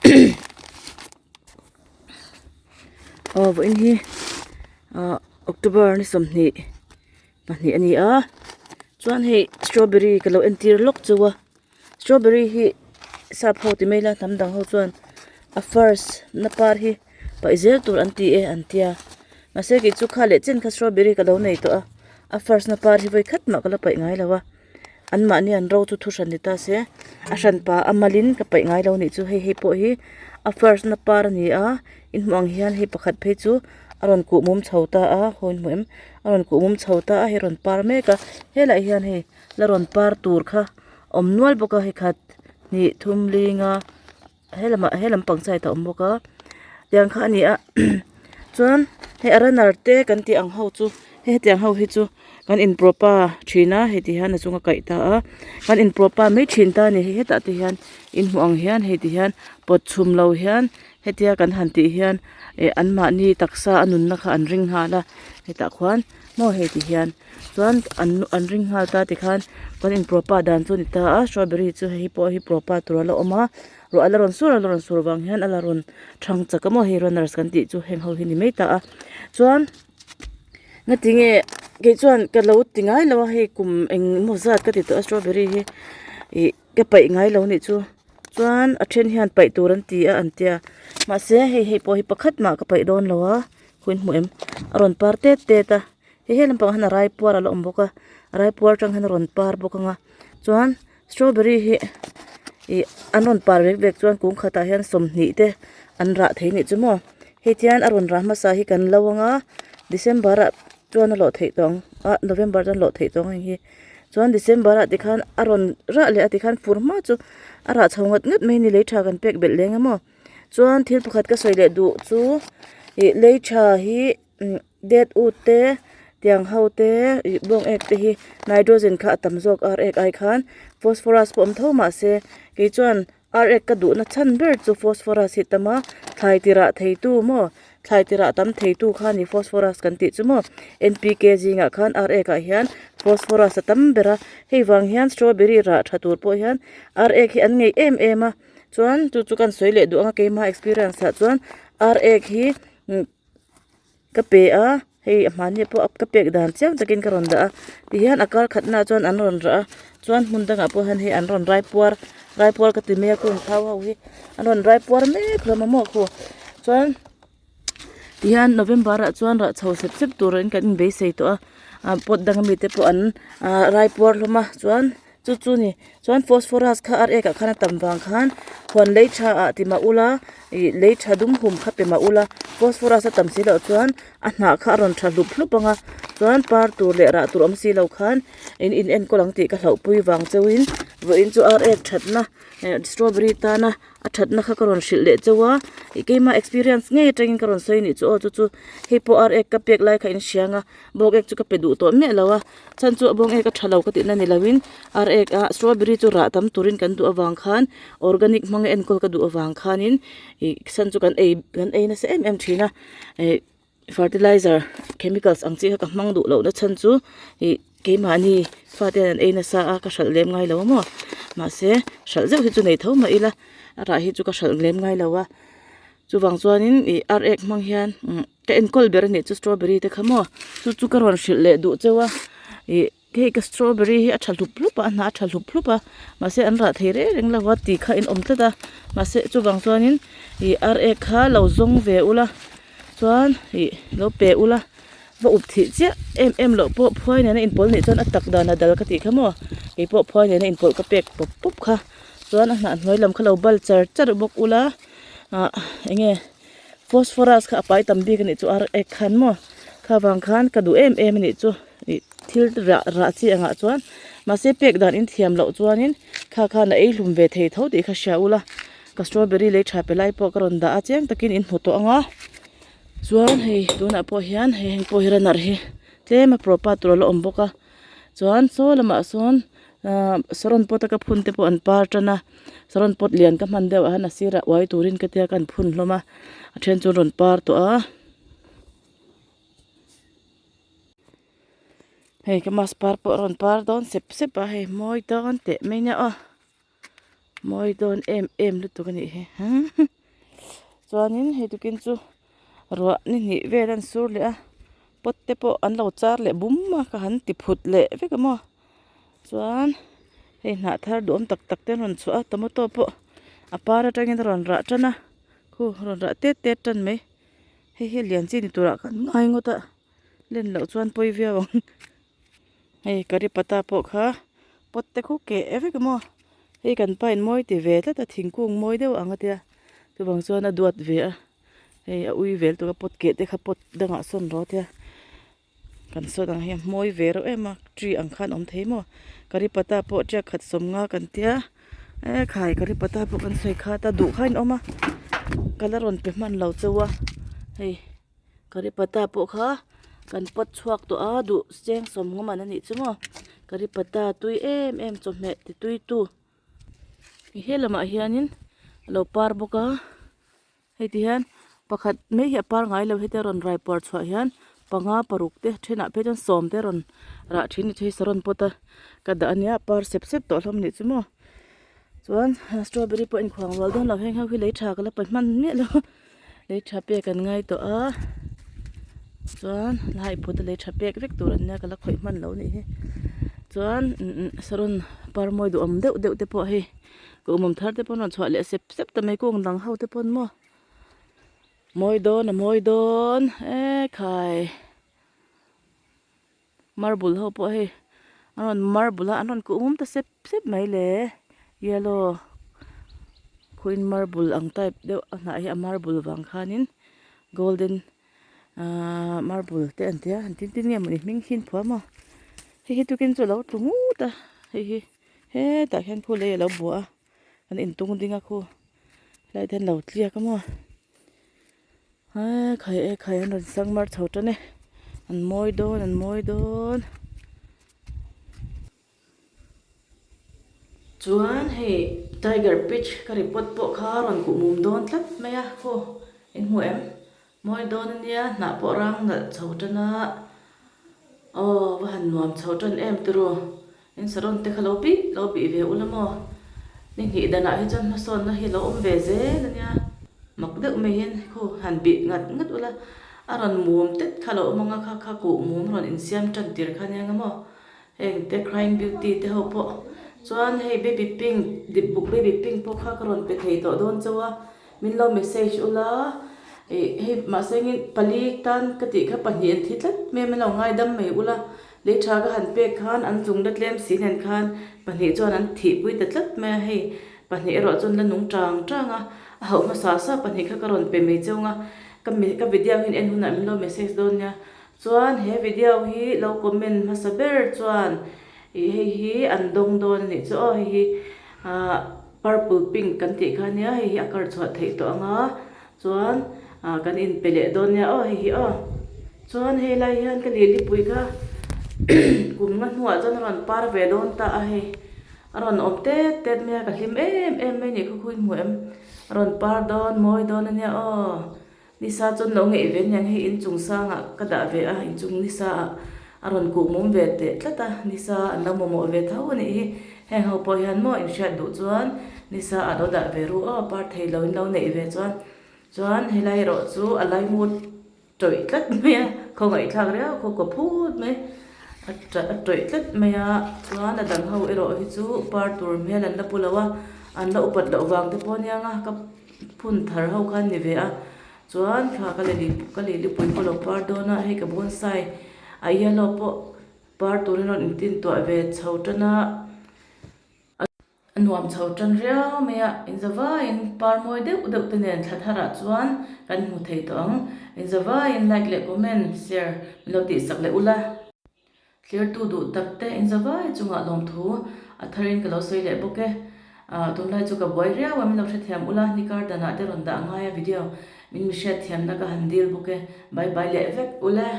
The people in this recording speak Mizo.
Aw vawiin hi ah October ni sawmhnih pahnih a ni a chuan hei strawberry ka lo entir lawk chu a strawberry hi sap ho ti mai ila hnam dang ho chuan a first na par hi paih zel tur an ti e an tia mahse kei chu kha leh chen kha strawberry ka lo nei tawh a a first na par hi vawi khat mah ka la paih ngai lo a. Anmahni an ro chu thu hran ni ta se a hran pa a malin ka paih ngai lo nih chu hei hei pawh hi a first na par a ni a inhmuh ang hian hei pakhat phei chu a rawn kuh mum chho ta a khaw inhmuh em a rawn kuh mum chho ta a hei a rawn par mek a helaiah hian hei la rawn par tur kha awm nual bawk a hei khat hnih thum linga. He lamah he lampang side a awm bawk a tiang kha a ni a chuan hei a runner te kan tih ang ho chu hei hetiang ho hi chu kan in propa thin a hei ti hian a chung a kaih ta a kan in propa mai thin ta a ni hei hetah te hian in hmuh ang hian hei ti hian pawt chhum lo hian hetia kan han tih hian ih anmahni taksa a nunna kha an ring nghal a hetah khuan maw hei ti hian chuan an an ring nghal ta tikhan kan in propa dan chu a ni ta a strawberry chu hei pawh hi propa tur a la awm a ruah a la rawn sur a la rawn sur vang hian a la rawn thang chak a maw hei runners kan tih chu heng ho hi ni mai ta a chuan ngatinge kei chuan ka lo ti ngai lo a hei kum eng emaw zat ka ti tawh a strawberry hi ih ka paih ngai lo anih chu chuan a then hian paih tur an ti a an tia mahse hei hei pawh hi pakhat mah ka paih dawn lo a khaw in hmuh em a rawn par tet tet a hei he lampangah hian a rai puar a la awm bawk a a rai puar atang hian a rawn par bawk ang a chuan strawberry hi ih an rawn par vek vek chuan kung khatah hian sawmhnih te an rah thei anih chu maw hei tian a rawn rah hmasa hi kan lo ang a december ah chuan a lawh theih tawh ang ah november chuan a lawh theih tawh ang heng hi chuan december ah tikhan a rawn rah leh a tikhan fur hma chu a rah chho ngat ngat mai a ni lei tha kan pek belh leng a maw chuan thil pakhat ka sawi leh duh chu ih lei tha hi det ut te tiang ho te ih bawng ek te hi nitrogen kha a tam zawk ar ek ai khan phosphorus pawh awm tho mahse kei chuan ar ek ka duhna chhan ber chu phosphorus hi tam a thlai tirah thei tu maw thlai tirah tam thei tu kha ni phosphorus kan tih chu maw N P K zingah khan ar ek ah hian phosphorus a tam ber a hei vang hian strawberry rah tha tur pawh hian ar ek hi an ngeih em em a chuan chu chu kan sawi leh duh ang a keima experience ah chuan ar ek hi. Ka pe a hei a hmani pawh ka pek dan chiang takin ka rawn dah a tihian a kar khat naah chuan an rawn rah a chuan hmun dangah pawh hian hei an rawn rai puar rai puar ka ti mai a kung thau ho hi an rawn rai puar mek hlawm a maw khu chuan tihian november ah chuan rah chho sep sep turin kan inbeisei tawh a ah pot dang ami te pawh an ah rai puar hlawm a chuan. Chu chu ni chuan phosphorus kha ar ek ah khan a tam vang khan huan lei tha ah ti mah ula ih lei tha dum hum kha pe mah ula phosphorus a tam si loh chuan a hnah kha a rawn tha hlup hlup ang a chuan par tur leh rah tur awm si lo khan in in enkawl ang tih ka hlauhpui vang chauhin vawiin chu ar ek thatna eh strawberry tana a thatna kha ka rawn hrilh leh chauh a ih keima experience ngei atangin ka rawn sawi anih chu aw chu chu hei pawh ar ek ka pek lai kha in hriang a bawk ek chu ka pe duh tawh miah lo a chhan chu a bawng ek a tha lo ka tihna ni loin ar ek a strawberry chu rah tam turin kan duh avang khan organic hmanga enkawl ka duh avang khanin ih chhan chu kan ei kan ei nasa em em thin a ih fertilizer chemicals ang chi kha ka hmang duh lohna chhan chu ih keimahni fate an ei nasa a ka hralh lem ngai lo a maw mahse hralh zeuh hi chu nei tho mah ila a rah hi chu ka hralh lem ngai lo a chuvang chuanin ih ar ek hmang hian ka enkawl ber anih chu strawberry te kha maw chu chu ka rawn hrilh leh duh cheu a ih hei ka strawberry hi a tha hlup hlup a a hnah a tha hlup hlup a mahse an rah thei reng reng lo a ti kha in awm tlat a mahse chuvang chuanin ih ar ek kha lo zawng ve ula chuan ih lo pe ula va up thih chiah em em loh pawh phuai nena inpawlh nih chuan a tak dan a dal ka tih kha maw keipawh phuai nena inpawlh ka pek pawp pawp kha chuan a hnah hnuai lam kha lo bal char char bawk ula ah eng nge. Phosphorus kha a pai tam bik anih chu ar ek khan maw kha vang khan ka duh em em anih chu ih thil rah rah chi angah chuan mahse pek dan in thiam loh chuanin kha khan a ei hlum ve thei tho tih kha hria ula ka strawberry lei tha pe lai pawh ka rawn dah a chiang takin in hmu tawh ang a chuan hei tunah pawh hian hei heng pawh hi runner hi tlem a proper tur a la awm bawk a chuan saw lamah sawn ahh saron pot a ka phun te pawh an par tan a saron pot lian ka hman deuh ah hian a sirah uai turin ka tia ka han phun hlawm a a then chu an rawn par tawh a hei ka mask par pawh a rawn par dawn sep sep a hei mawi dawn teh mai nia aw. Mawi dawn em em lutuk a nih hi chuanin hei tukin chu ruah ni hnih vel a an sur leh a pot te pawh an lo char leh bum a ka han ti phut leh vek a maw chuan hei hnah thar duhawm tak tak te an rawn chhuah a tomato pawh a par atangin a rawn rah tan a khu rawn rah tet tet tan mai hei hi lian chi ni turah kan ngai ngawt a len loh chuan pawi viau ang. Hei curry pata pawh kha pot te khu keh vek a maw hei kan pa in mawi ti ve tlat a thingkung mawi deuh ang a tia chuvang chuan a duat ve a hei a ui vel tur a pot keh te kha pot dangah sawn rawh a tia kan sawn ang hian mawi ve reuh em a tree ang khan awm thei maw curry pata pawh tiak khat sawm nga kan tia e khai curry pata pawh kan sawi khat a duh kha in awm a ka la rawn pe hman lo chauh a hei. Curry pata pawh kha kan pawt chhuak tawh a duh cheng sawm ngawm an anih chu maw curry pata tui em em chawhmeh ti tui tu he lamah hianin a lo par bawk a hei ti hian pakhat mai hi a par ngai lo hetia rawn rai puar chhuah hian panga paruk te thenah phei chuan sawm te rawn rah thin a ni chu saron pawt a ka dah ania a par sep sep tawh hlawm anih chu maw chuan strawberry pawh a inkhuang rual dawn lo heng ho hi lei tha ka la pe hman miah lo. Lei tha pek an ngai tawh a chuan lai phut a lei tha pek vek tur an nia ka la khawih hman lo nih hi chuan saron par mawi duhawm deuh deuh te pawh hei kuhmawm thar te pawh an rawn chhuah leh sep sep ta mai kung dang ho te pawn maw mawi dawn a mawi dawn e khai marble ho pawh hei an rawn marble a an rawn kuhmawm ta sep sep mai le yellow khuin marble ang type deuh a hnah hi a marble vang khanin golden ahh marble te an tia an tin tin nge mawni hming hi an phuah maw hei hi tukin chu a lo tlu ngut a hei hi hetah hian khu lei a lo bua a an intung ding a khu helai te hian lo tliak a maw eee khai e khai an rawn sang mar chho tan e an mawi dawn an mawi dawn. Chuan hei tiger peach ka report pawh kha rawn kuh mum dawn tlat mai a khaw in hmu em mawi dawn ania hnah pawh rang nalh chho tan a aw va han nuam chho tan em tiraw in saron te kha lo bih lo bih ve ula maw ni hnih danah hi chuan hmasawnna hi lo awm ve zel ania mak deuh mai hian khaw han bih ngat ngat ula a rawn mum tet kha lo awm ang a kha kha kuh mum rawn insiam tan tir kha ania nga maw. Heng te crying beauty te ho pawh chuan hei baby pink dip buk baby pink pawh kha ka rawn pe thei tawh dawn chauh a min lo message ula ih hei mahse engin pali tan ka tih kha pahnih an thi tlat mai a min lo ngaidam mai ula lei tha ka han pek khan an chung la tlem si nen khan pahnih chuan an thih pui ta tlat mai a hei pahnih erawh chuan la nung tang tang a a hauh hmasa sa pahnih kha ka rawn pe mai chauh ang a ka ka video hian en hunah min lo message dawn nia. Chuan he video hi lo comment hmasa ber chuan ih hei hi an dawng dawn a nih chu aw hei hi ah purple pink kan tih kha ania hei hi a kar chhuah theih tawh ang a chuan ah kan inpe leh dawn nia aw hei hi aw chuan hei lai hian ka lilipui kha kum nga hnuah chuan a rawn par ve dawn ta a hei a rawn awm tet tet mai a ka hlim em em mai a nih khaw khaw in hmu em a rawn par dawn mawi dawn ania aw. Nisa chuan lo ngeih ve aniang hei inchung sangah ka dah ve a, inchung nisa ah a rawn kuh mum ve teh tlat a, nisa an lo mamawh ve tho a nih hi, heng ho pawh hian maw inhriat duh chuan nisa ah lo dah ve ru aw, par thei lo in lo neih ve chuan, chuan helai erawh chu a laimut tawih tlat mai a, khawngaihthlak riau khaw kaw phut mai a a tawih tlat mai a, chuan a dang ho erawh hi chu par tur hmel an la pu lo a, an la upat loh vang te pawh aniang a ka. Phun thar ho khan ni ve a, chuan thla ka leli ka lelipui pawh lo par dawn a, hei ka bonsai a yellow pawh par turin rawn intin tuah ve chho tan a, a nuam chho tan riau mai a, inzavaiin par mawi deuh deuh te nen thla tharah chuan kan hmu thei tawh ang, inzavaiin like leh comment share min lo tihsak leh ula. Thlertu duh tak te inzavai chungah lawmthu a tharin ka lo sawi leh bawk e. Ahh tunlai chu ka buai riau a, min lo hrethiam ula, ni kar danah te rawn dah ngai a video min mi hriatthiamna ka han dil bawk e. Bye bye leh vek ule.